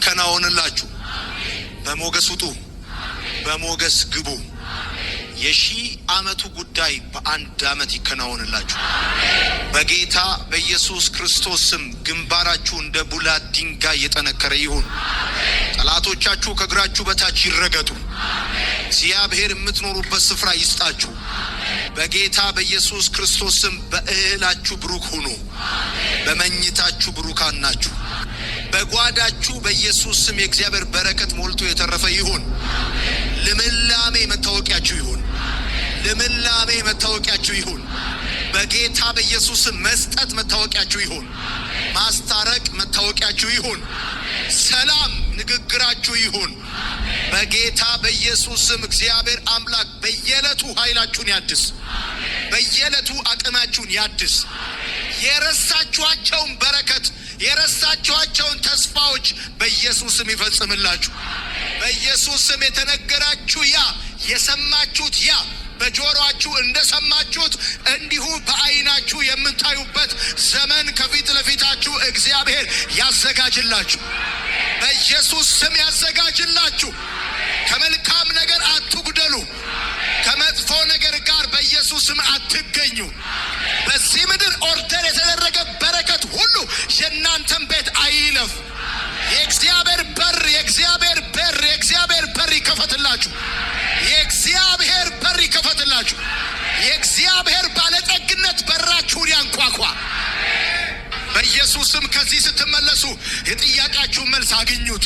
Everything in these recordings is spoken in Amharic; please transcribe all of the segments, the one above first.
ይከናወንላችሁ። በሞገስ ውጡ፣ በሞገስ ግቡ። የ1000 ዓመቱ ጉዳይ በአንድ ዓመት ይከናወንላችሁ። በጌታ በኢየሱስ ክርስቶስ ስም ግንባራችሁ እንደ ቡላት ድንጋይ የጠነከረ ይሁን። ጠላቶቻችሁ ከእግራችሁ በታች ይረገጡ። እግዚአብሔር የምትኖሩበት ስፍራ ይስጣችሁ። በጌታ በኢየሱስ ክርስቶስ ስም በእህላችሁ ብሩክ ሁኑ። በመኝታችሁ ብሩካን ናችሁ። በጓዳችሁ በኢየሱስ ስም የእግዚአብሔር በረከት ሞልቶ የተረፈ ይሁን። ልምላሜ መታወቂያችሁ ይሁን። ልምላሜ መታወቂያችሁ ይሁን። በጌታ በኢየሱስ ስም መስጠት መታወቂያችሁ ይሁን። ማስታረቅ መታወቂያችሁ ይሁን። ሰላም ንግግራችሁ ይሁን። በጌታ በኢየሱስ ስም እግዚአብሔር አምላክ በየዕለቱ ኃይላችሁን ያድስ። በየዕለቱ አቅማችሁን ያድስ። የረሳችኋቸውን በረከት፣ የረሳችኋቸውን ተስፋዎች በኢየሱስ ስም ይፈጽምላችሁ። በኢየሱስ ስም የተነገራችሁ ያ፣ የሰማችሁት ያ፣ በጆሮአችሁ እንደሰማችሁት እንዲሁ በዓይናችሁ የምታዩበት ዘመን ከፊት ለፊታችሁ እግዚአብሔር ያዘጋጅላችሁ። በኢየሱስ ስም ያዘጋጅላችሁ። ከመልካም ነገር አትጉደሉ። ከመጥፎ ነገር ጋር በኢየሱስ ስም አትገኙ። በዚህ ምድር order የተደረገ በረከት ሁሉ የእናንተን ቤት አይለፍ። የእግዚአብሔር በር፣ የእግዚአብሔር በር፣ የእግዚአብሔር በር ይከፈትላችሁ። የእግዚአብሔር በር ይከፈትላችሁ። የእግዚአብሔር ባለጠግነት በራችሁን ያንኳኳ። በኢየሱስ ስም ከዚህ ስትመለሱ የጥያቄያችሁን መልስ አግኙት፣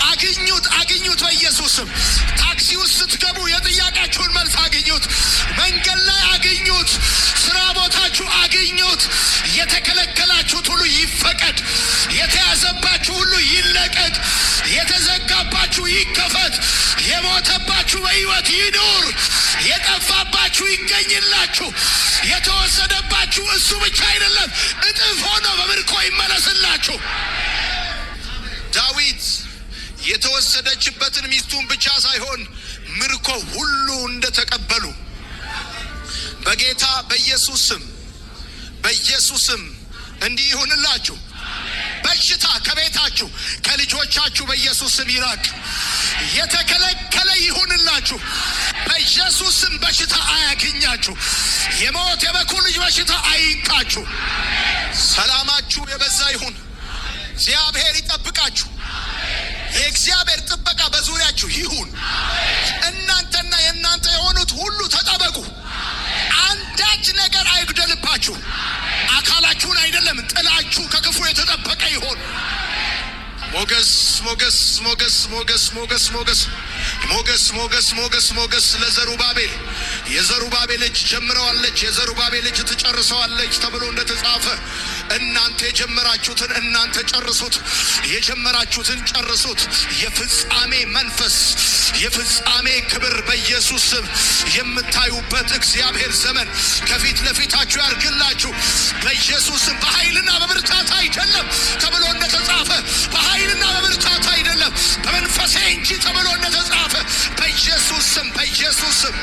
አግኙት፣ አግኙት። በኢየሱስ ስም ታክሲ ውስጥ ስትገቡ የጥያቄያችሁን መልስ አግኙት። መንገድ ላይ አግኙት። ስራ ቦታችሁ አግኙት። የተከለከላችሁት ሁሉ ይፈቀድ። የተያዘባችሁ ሁሉ ይለቀቅ። የተዘጋባችሁ ይከፈት። የሞተባችሁ በሕይወት ይኑር። የጠፋባችሁ ይገኝላችሁ። የተወሰደባችሁ እሱ ብቻ አይደለም፣ እጥፍ ሆኖ በምርኮ ይመለስላችሁ። ዳዊት የተወሰደችበትን ሚስቱን ብቻ ሳይሆን ምርኮ ሁሉ እንደተቀበሉ በጌታ በኢየሱስ ስም፣ በኢየሱስ ስም እንዲህ ይሁንላችሁ። በሽታ ከቤታችሁ፣ ከልጆቻችሁ በኢየሱስ ስም ይራቅ። የተከለከለ ይሁንላችሁ። በኢየሱስ ስም በሽታ አያግኛችሁ። የሞት የበኩር ልጅ በሽታ አይንካችሁ። ሰላማችሁ የበዛ ይሁን። እግዚአብሔር ይጠብቃችሁ። የእግዚአብሔር ጥበቃ በዙሪያችሁ ይሁን። እናንተና የእናንተ የሆኑት ሁሉ ተጠበቁ። አንዳች ነገር አይጉደልባችሁ። አካላችሁን አይደለም፣ ጥላችሁ ከክፉ የተጠበቀ ይሆን። ሞገስ፣ ሞገስ፣ ሞገስ፣ ሞገስ፣ ሞገስ፣ ሞገስ፣ ሞገስ፣ ሞገስ፣ ሞገስ፣ ሞገስ ለዘሩባቤል። የዘሩባቤል እጅ ጀምረዋለች፣ የዘሩባቤል እጅ ትጨርሰዋለች ተብሎ እንደተጻፈ እናንተ የጀመራችሁትን እናንተ ጨርሱት። የጀመራችሁትን ጨርሱት። የፍጻሜ መንፈስ፣ የፍጻሜ ክብር በኢየሱስ ስም የምታዩበት እግዚአብሔር ዘመን ከፊት ለፊታችሁ ያርግላችሁ። በኢየሱስ ስም በኃይልና በብርታት አይደለም ተብሎ እንደተጻፈ፣ በኃይልና በብርታት አይደለም በመንፈሴ እንጂ ተብሎ እንደተጻፈ፣ በኢየሱስ ስም፣ በኢየሱስ ስም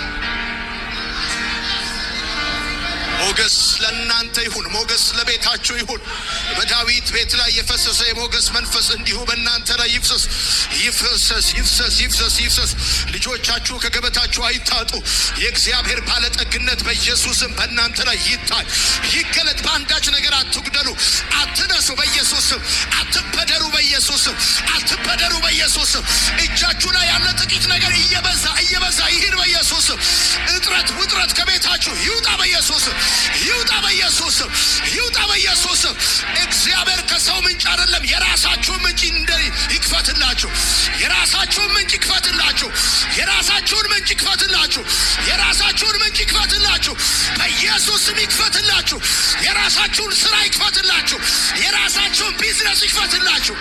ሞገስ ለእናንተ ይሁን። ሞገስ ለቤታችሁ ይሁን። በዳዊት ቤት ላይ የፈሰሰ የሞገስ መንፈስ እንዲሁ በእናንተ ላይ ይፍሰስ፣ ይፍሰስ፣ ይፍሰስ፣ ይፍሰስ፣ ይፍሰስ። ልጆቻችሁ ከገበታችሁ አይታጡ። የእግዚአብሔር ባለጠግነት በኢየሱስም በእናንተ ላይ ይታይ፣ ይገለጥ። በአንዳች ነገር አትጉደሉ፣ አትነሱ። በኢየሱስም አትበደሩ፣ በኢየሱስም አትበደሩ፣ በኢየሱስም እጃችሁ ላይ ያለ ጥቂት ነገር እየበዛ እየበዛ ይሂድ። በኢየሱስም እጥረት ውጥረት ከቤታችሁ ይውጣ፣ በኢየሱስም ይውጣ፣ በኢየሱስም ይውጣ፣ በኢየሱስም። እግዚአብሔር ከሰው ምንጭ አይደለም፣ የራሳችሁን ምንጭ እንደ ይክፈትላችሁ። የራሳችሁን ምንጭ ይክፈትላችሁ። የራሳችሁን ምንጭ ይክፈትላችሁ። የራሳችሁን ምንጭ ይክፈትላችሁ። በኢየሱስም ይክፈትላችሁ። የራሳችሁን ስራ ይክፈትላችሁ። የራሳችሁን ቢዝነስ ይክፈትላችሁ።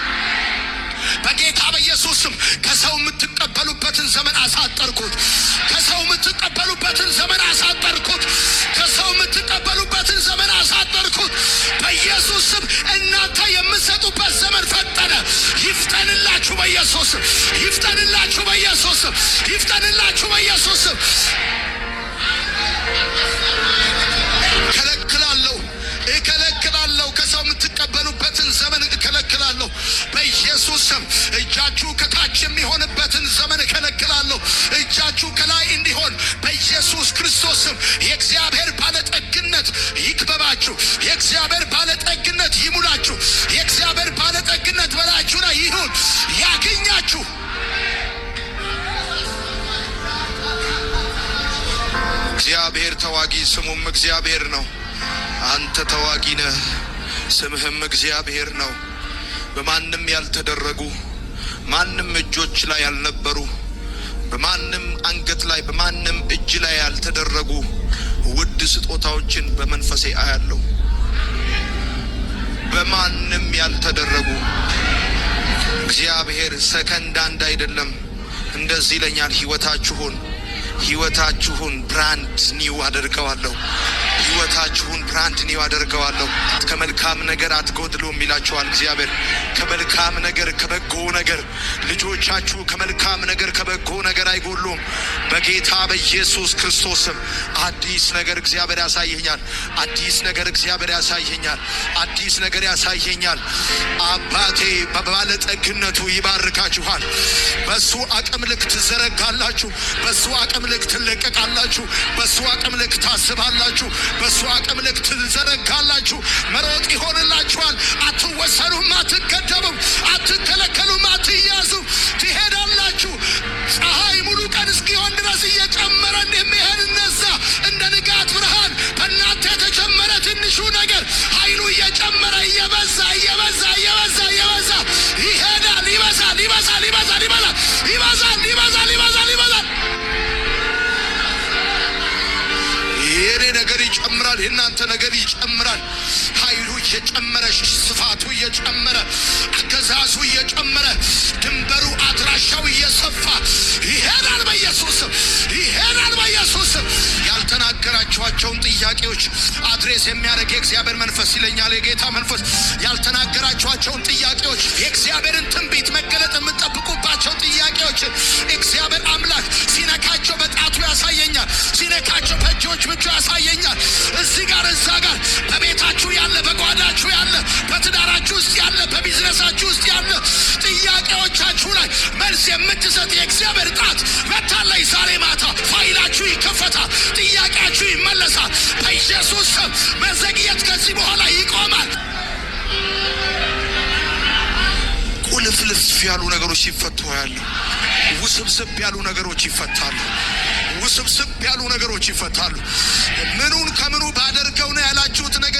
በጌታ በኢየሱስ ስም ከሰው የምትቀበሉበትን ዘመን አሳጠርኩት። ከሰው የምትቀበሉበትን ዘመን አሳጠርኩት። ከሰው የምትቀበሉበትን ዘመን አሳጠርኩት። በኢየሱስ ስም እናንተ የምትሰጡበት ዘመን ፈጠነ። ይፍጠንላችሁ በኢየሱስ ስም። ይፍጠንላችሁ በኢየሱስ ስም። ይፍጠንላችሁ በኢየሱስ ስም። እከለክላለሁ፣ እከለክላለሁ። ከሰው የምትቀበሉበትን ዘመን እከለክላለሁ። በኢየሱስ ስም። እግዚአብሔር ተዋጊ፣ ስሙም እግዚአብሔር ነው። አንተ ተዋጊ ነህ፣ ስምህም እግዚአብሔር ነው። በማንም ያልተደረጉ፣ ማንም እጆች ላይ ያልነበሩ፣ በማንም አንገት ላይ፣ በማንም እጅ ላይ ያልተደረጉ ውድ ስጦታዎችን በመንፈሴ አያለሁ። በማንም ያልተደረጉ። እግዚአብሔር ሰከንድ አንድ አይደለም፣ እንደዚህ ይለኛል፣ ህይወታችሁን brand new አደርገዋለሁ። ህይወታችሁን brand new አደርገዋለሁ። ከመልካም ነገር አትጎድሉም ይላችኋል እግዚአብሔር። ከመልካም ነገር፣ ከበጎ ነገር፣ ልጆቻችሁ ከመልካም ነገር፣ ከበጎ ነገር አይጎድሉም። በጌታ በኢየሱስ ክርስቶስ ስም አዲስ ነገር እግዚአብሔር ያሳየኛል። አዲስ ነገር እግዚአብሔር ያሳየኛል። አዲስ ነገር ያሳየኛል። አባቴ በባለጠግነቱ ይባርካችኋል። በሱ አቅም ልክ ትዘረጋላችሁ። በሱ አቅም ልክ ትለቀቃላችሁ። በሱ አቅም ልክ ታስባላችሁ። በሱ አቅም ልክ ትዘረጋላችሁ። መሮጥ ይሆንላችኋል። አትወሰኑም፣ አትገደቡም፣ አትከለከሉም፣ አትያዙም። ትሄዳላችሁ። ፀሐይ ሙሉ ቀን እስኪሆን ድረስ እየጨመረ እንደሚሄድ እነዛ እንደ ንጋት ብርሃን በእናንተ የተጀመረ ትንሹ ነገር ኃይሉ እየጨመረ፣ እየበዛ፣ እየበዛ፣ እየበዛ፣ እየበዛ ይሄዳል። ይበዛል፣ ይበዛል፣ ይበዛል፣ ይበዛል፣ ይበዛል፣ ይበዛል፣ ይበዛል፣ ይበዛል። የኔ ነገር ይጨምራል፣ የእናንተ ነገር ይጨምራል። ኃይሉ እየጨመረ፣ ስፋቱ እየጨመረ፣ አገዛዙ እየጨመረ፣ ድንበሩ አድራሻው እየሰፋ ይሄዳል። በኢየሱስ ስም ይሄዳል። በኢየሱስ ስም ያልተናገራችኋቸውን ጥያቄዎች address የሚያደርግ የእግዚአብሔር መንፈስ ይለኛል። የጌታ መንፈስ ያልተናገራችኋቸውን ጥያቄዎች፣ የእግዚአብሔርን ትንቢት መገለጥ የምትጠብቁባቸው ጥያቄዎችን እግዚአብሔር አምላክ ሲነካቸው በጣቱ ያሳየኛል። ሲነካቸው በእጆች ብቻ ያሳየኛል። እዚህ ጋር፣ እዛ ጋር፣ በቤታችሁ ያለ፣ በጓዳችሁ ያለ፣ በትዳራችሁ ውስጥ ያለ፣ በቢዝነሳችሁ ውስጥ ያለ ጥያቄዎቻችሁ ላይ መልስ የምትሰጥ የእግዚአብሔር ጣት መታለች። ዛሬ ማታ ፋይላችሁ ይከፈታል፣ ጥያቄያችሁ ይመለሳል። በኢየሱስ ስም መዘግየት ከዚህ በኋላ ይቆማል። ቁልፍልፍ ያሉ ነገሮች ሲፈቱ ያሉ፣ ውስብስብ ያሉ ነገሮች ይፈታሉ። ውስብስብ ያሉ ነገሮች ይፈታሉ። ምኑን ከምኑ ባደርገው ነው ያላችሁት ነገር